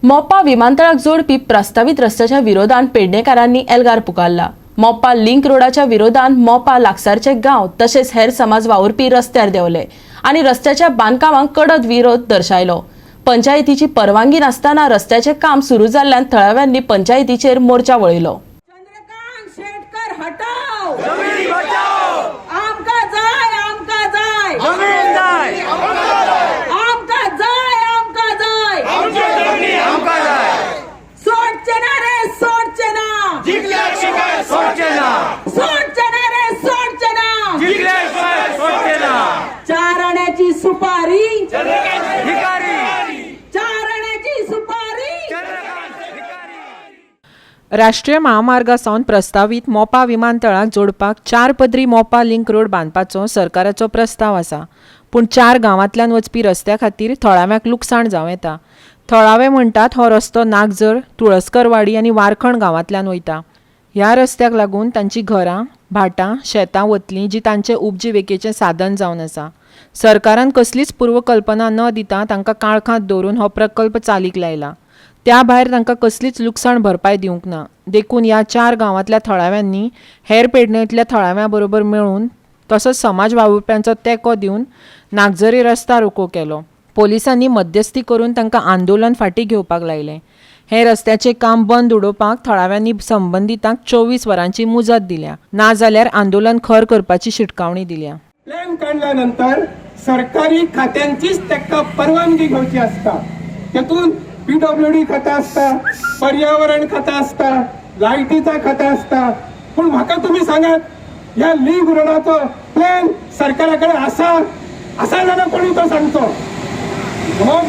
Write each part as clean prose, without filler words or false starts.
मोपा विमानतळाक जोडपी प्रस्तावीत रस्त्याच्या विरोधान पेडणेकारांनी एल्गार पुकारला. मोपा लिंक रोडाच्या विरोधान मोपा लागसारचे गांव तशेंच हेर समाज वावुरपी रस्त्यार देंवले आनी रस्त्याच्या बांदकामाक कडक विरोध दर्शायलो. पंचायतीची परवानगी नासतना रस्त्याचें काम सुरू जाल्ल्यान थळाव्यांनी पंचायतीचेर मोर्चा वळयलो. चंद्रकांत शेटकर हटाव. जमीन बचाओ. आमका जाय, आमका जाय. जमीन जाय. आमका जाय, आमका जाय. आमची जमिनी आमका जाय. सोडचे ना रे, सोडचे ना. जिंकल्याशिवाय सोडचे ना. सोडचे ना रे, सोडचे ना. जिंकल्याशिवाय सोडचे ना. चार आण्याची सुपारी. भिकारी. चार आण्याची सुपारी. चंद्रकांत भिकारी. राष्ट्रीय महामार्गा सावन प्रस्तावीत मोपा विमानतळाक जोडपाक चार पदरी मोपा लिंक रोड बांदपाचो सरकाराचो प्रस्ताव आसा. पूण चार गांवांतल्यान वचपी रस्त्या खातीर थळाव्यांक लुकसाण जावं येता. थळावे म्हणटात, हो रस्तो नागझर, तुळसकरवाडी आनी वारखंड गांवांतल्यान वयता. ह्या रस्त्याक लागून तांचीं घरां, भाटां, शेतां वतलीं, जी तांचे उपजिविकेचें साधन जावन आसा. सरकारान कसलीच पूर्वकल्पना न दिता तांकां काळखांत दवरून हो प्रकल्प चालीक लायला. त्या भायर तांकां कसलीच लुकसाण भरपाय दिवंक ना. देखून ह्या चार गांवांतल्या थळाव्यांनी हेर पेडणेंतल्या थळाव्यां बरोबर मेळून तसोच समाज वावुरप्यांचो तेंको दिवन नागझरी रस्ता रोको केलो. पोलिसांनी मध्यस्थी करून तांकां आंदोलन फाटीं घेवपाक लायलें. हें रस्त्याचें काम बंद उडोवपाक थळाव्यांनी संबंदितांक 24 वरांची मुजत दिल्या. नाजाल्यार आंदोलन खर करपाची शिटकावणी दिल्या. प्लॅन काडल्यानंतर सरकारी खात्यांचीच ताका परवानगी घेवची आसता. तेतून पीडब्ल्यूडी खाता आसता, पर्यावरण खाता आसता, लायटीचा खाता आसता. पूण म्हाका तुमी सांगात, ह्या लिंक रोडाचो प्लॅन सरकारा कडेन आसा? आसा जाल्यार कोणी तो सांगचो. हो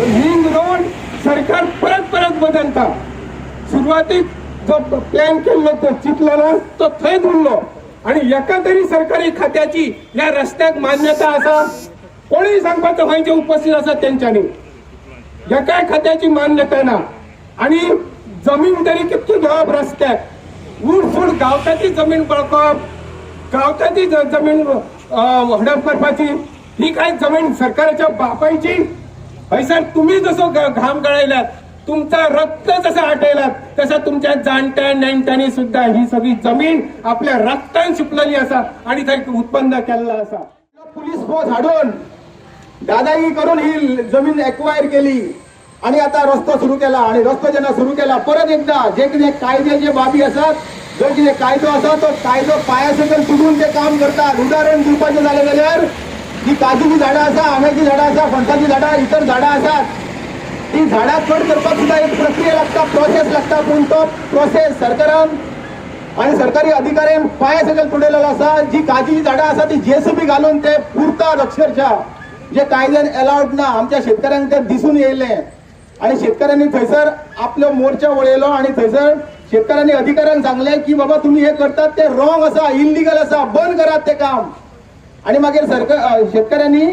लिंक रोड सरकार परत परत बदलता. सुरवातीक जो प्लॅन केल्लो, तो चिंतलेलो, तो थंयच उरलो आणि एका तरी सरकारी खात्याची ह्या रस्त्याक मान्यता आसा? कोणीय सांगपाचो, खंय जे उपस्थित आसात तेंच्यांनी. एकाय खात्याची मान्यता ना आणि जमीन तरी कितकी घेवप रस्त्याक? उडफूड गावता ती जमीन बळकवप, गावता ती जमीन हडप करपाची. ही काय जमीन सरकाराच्या बापायची? हयसर तुम्ही जसो घाम गळयलात, तुमचा रक्त जसं आटयलात, तसं तुमच्या जाणट्या नेणट्यांनी सुद्धा ही सगळी जमीन आपल्या रक्तान शिंपलेली आसा आणि थंय उत्पन्न केल्लं आसा. पोलीस फोर्स हाडून दादागिरी करून ही जमीन एक्वायर केली आणि आता रस्तो सुरू केला. आणि रस्तो जेन्ना सुरू केला, परत एकदा जे कितें कायद्याचे बाबी आसात, जो कितें कायदो आसा, तो कायदो पांया सकयल तुडून ते काम करतात. उदाहरण दिवपाचें जालें जाल्यार जी काजूची झाडां आसा, आंब्याची झाडां आसा, फणसाची झाडां, इतर झाडां आसात, ती झाडां कट करपाक सुद्दां एक प्रक्रिया लागता, प्रोसेस लागता. पूण तो प्रोसेस सरकारान आणि सरकारी अधिकाऱ्यान पांया सकयल तुडयलेलो आसा. जी काजीची झाडां आसा, ती जेसीबी घालून ते पुरतात अक्षरशः, जे कायद्यान अलाउड ना. आमच्या शेतकऱ्यांक ते दिसून येयलें आणि शेतकऱ्यांनी थंयसर आपलो मोर्चा वळयलो आणि थंयसर शेतकऱ्यांनी अधिकाऱ्यांक सांगलें की बाबा, तुम्ही हे करतात ते रॉंग आसा, इलिगल आसा, बंद करात ते काम. आणि मागीर सरकार शेतकऱ्यांनी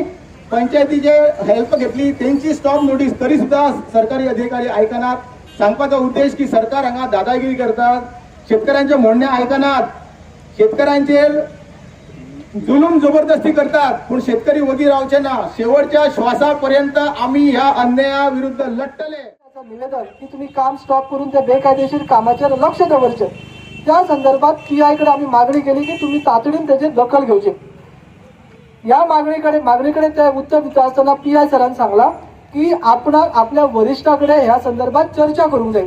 पंचायतीचे हेल्प घेतली, तेंची स्टॉप नोटीस, तरी सुद्धा सरकारी अधिकारी आयकनात. सांगपाचो उद्देश की सरकार हांगा दादागिरी करतात, शेतकऱ्यांचे म्हणणे आयकनात, शेतकऱ्यांचेर जुलूम जबरदस्ती करतात. पूण शेतकरी वगी रावचे ना. शेवटच्या श्वासापर्यंत आम्ही ह्या अन्याया विरुद्ध लढतले. निवेदन की तुम्ही काम स्टॉप करून त्या बेकायदेशीर कामाचेर लक्ष दवरचें. त्या संदर्भात पी I कडेन आमी मागणी केली की तुम्ही तातडीन तेजेर दखल घेवची. ह्या मागणी कडेन ते उत्तर दिता आसतना पी I सरान सांगला की आपणाक आपल्या वरिश्ठा कडेन ह्या संदर्भात चर्चा करूंक जाय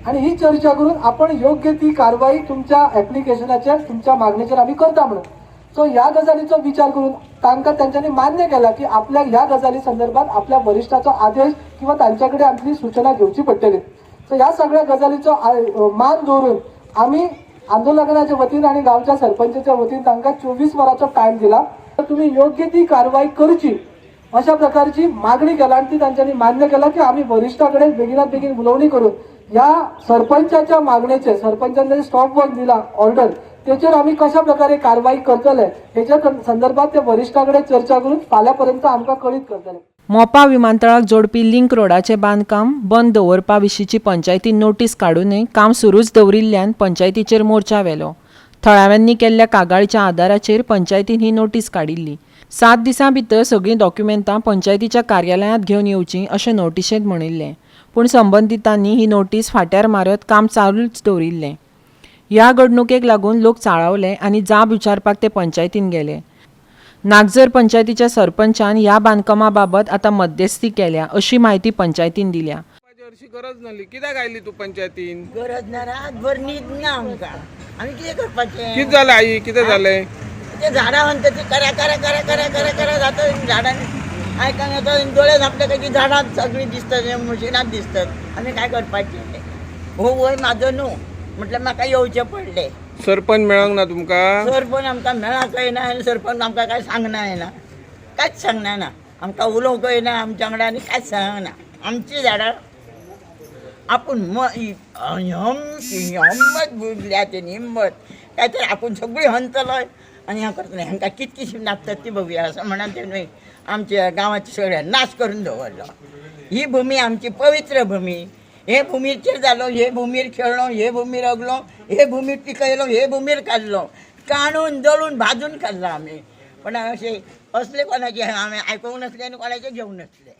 आणि ही चर्चा करून आपण योग्य ती कारवाई तुमच्या एप्लिकेशनाचेर, तुमच्या मागणेचेर आमी करता म्हणून. सो ह्या गजालीचो विचार करून तांकां तेंच्यांनी मान्य केला की आपल्याक ह्या गजाली संदर्भात आपल्या वरिश्ठाचो आदेश किंवा तांच्या कडेन आपली सुचना घेवची पडटली. सो ह्या सगळ्या गजालीचो मान दवरून आमी आंदोलनाच्या वतीन आणि गावच्या सरपंचाच्या वतीन तांकां 24 वरांचो टायम दिला, तर तुम्ही योग्य ती कारवाई करची अशा प्रकारची मागणी केला आणि ती तांच्यांनी मान्य केला की आम्ही वरिश्ठा कडेन बेगिनात बेगीन उलोवणी करून ह्या सरपंचाच्या मागणेचेर, सरपंचान स्टॉप वर्क दिला ऑर्डर, तेचेर आमी कशा प्रकारे कारवाई करतले हेच्या संदर्भात ते वरिश्ठा कडेन चर्चा करून फाल्यां पर्यंत आमकां कळीत करतले. मोपा विमानतळाक जोडपी लिंक रोडाचें बांदकाम बंद दवरपा विशींची पंचायतीन नोटीस काडूनय काम सुरूच दवरिल्ल्यान पंचायतीचेर मोर्चा व्हेलो. थळाव्यांनी केल्ल्या कागाळीच्या आदाराचेर पंचायतीन ही नोटीस काडिल्ली. 7 दिसां भितर सगळीं डॉक्युमेंटां पंचायतीच्या कार्यालयांत घेवन येवचीं अशें नोटिशेंत म्हणिल्लें, पूण संबंदितांनी ही नोटीस फाट्यार मारत काम चालूच दवरिल्लें. ह्या घडणुकेक लागून लोक चाळवले आनी जाब विचारपाक ते पंचायतीन गेले. नागझर पंचायतीच्या सरपंचान ह्या बांदकामा बाबत आतां मध्यस्थी केल्या अशी म्हायती पंचायतीन दिल्या. अशी गरज नासली, कित्याक आयली तूं पंचायतीन? गरज ना, रातभर न्हीद ना आमकां. आमी कितें करपाचें? कितें जालें आई, कितें जालें? ते झाडां म्हणटा ती करा करा करा करा करा करा जाता. झाडां आयकूंक येता, दोळे धांपले काय ती झाडां सगळीं दिसतात, मशिनां दिसतात. आमी काय करपाचें? हो वय म्हाजो न्हू, म्हटल्यार म्हाका येवचें पडलें. सरपंच मेळोंक ना तुमकां? सरपंच आमकां मेळाकय ना आनी सरपंच आमकां कांय सांगना येना, कांयच सांगना ना आमकां, उलोवंकय ना आमच्या वांगडा आनी कांयच सांगना. आमची झाडां आपूण हिम्मत बुडल्या तेणी, हिम्मत काय तर आपूण सगळी हंतलोय आनी हें करतले. हांकां कितकीशी नाचतात ती बघूया असं म्हणून तेणी आमच्या गांवाची सगळ्या नाश करून दवरलो. ही भूमी आमची पवित्र भूमी. हे भुमीचेर जालो, हे भुमीर खेळ्ळो, हे भुमीर रगलो, हे भुमीर पिकयलो, हे भुमीर काडलो, काणून दळून भाजून खाल्लो आमी. पण अशें असले कोणाचे हांवें आयकूंक नासलें आनी कोणाचें घेवंक नासलें.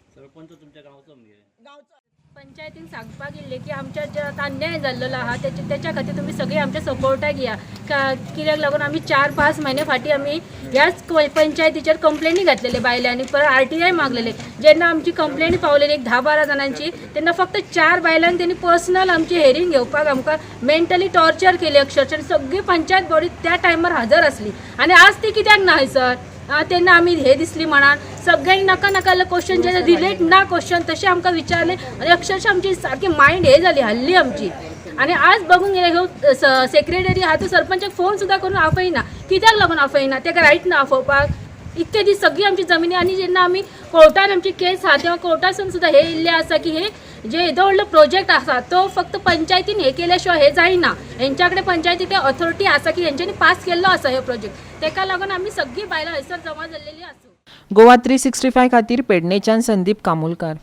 गांवचो पंचायतीन सांगपाक येयल्लें की आमच्या जे आतां अन्याय जाल्लेलो आहा तेच्या खातीर तुमी सगळीं आमच्या सपोर्टाक या. कित्याक लागून आमी 4-5 म्हयने फाटीं आमी ह्याच पंचायतीचेर कंप्लेनी घातलेले बायलांनी, परत RTI मागलेले. जेन्ना आमची कंप्लेनी पावलेली एक 10-12 जाणांची, तेन्ना फक्त 4 बायलांक तेणी पर्सनल आमची हेरींग घेवपाक आमकां मेंटली टॉर्चर केली अक्षरशः. सगळी पंचायत बॉडी त्या टायमार हजर आसली आनी आज ती कित्याक ना हयसर? तेन्ना आमी हे दिसली म्हणान सगळ्यांनी नाका नाका क्वेश्चन जे रिलेट ना क्वेश्चन तशें आमकां विचारले आनी अक्षरशः आमची सारकी मायंड हे जाली, हल्ली आमची. आनी आज बघूंक गेल्यार ह्यो सेक्रेटरी आहा तो सरपंचाक फोन सुद्दां करून आफयना. कित्याक लागून आफयना? तेका रायट ना आफोवपाक? इतके दीस सगळी आमची जमिनी. आनी जेन्ना आमी कोर्टान आमची केस आहा तेन्ना कोर्टासून सुद्दां हे येयल्लें आसा की हे जे येदो व्हडलो प्रोजेक्ट आसा तो फक्त पंचायतीन हे केल्या शिवाय हे जायना. हेंच्या कडेन पंचायती ते ऑथॉरिटी आसा की हेंच्यांनी पास केल्लो आसा हे प्रोजेक्ट. तेका लागून आमी सगळीं बायलां हयसर जमा जाल्लेली आसा. गोवा 365 खातीर पेडणेच्यान संदीप कामुलकार.